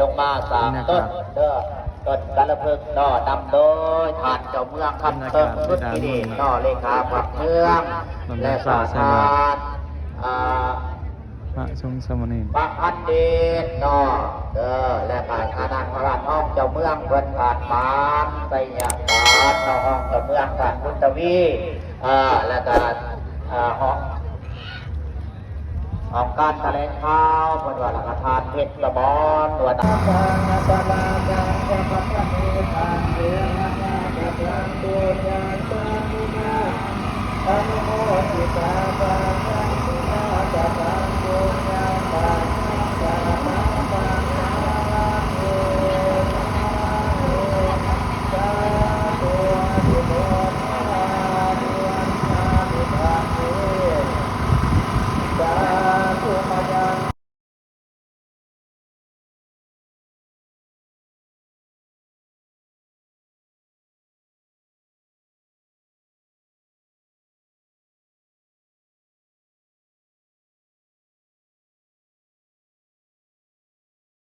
ລົງມາສາມຕົ້ນເດີ ຕົ້ນກາລະພຶກເນາະ ນຳໂດຍທ່ານເຈົ້າເມືອງຄຳເຕີງ ສຸດທີ່ດີເນາະ ເລຂາພັກເມືອງ ແລະກະທ່ານ ອ່າ ພະສົງສາມະເນນ ພະພັນເດດເນາະ ເດີ ແລະກະທ່ານຮອງເຈົ້າເມືອງເພິ່ນ ທ່ານປານ ໄຊຍະສານເນາະ ຮອງເຈົ້າເມືອງ ທ່ານບຸນທະວີ ເອີ ແລະກະ ເອີ ຮອງ ຫ້ອງການຖະແຫຼງຂ່າວເພິ່ນວ່າ ແລ້ວກະທ່ານເພັດສະໝອນ ວ່າ ອະນຸໂມທິສາສາທຸນາ ສະພ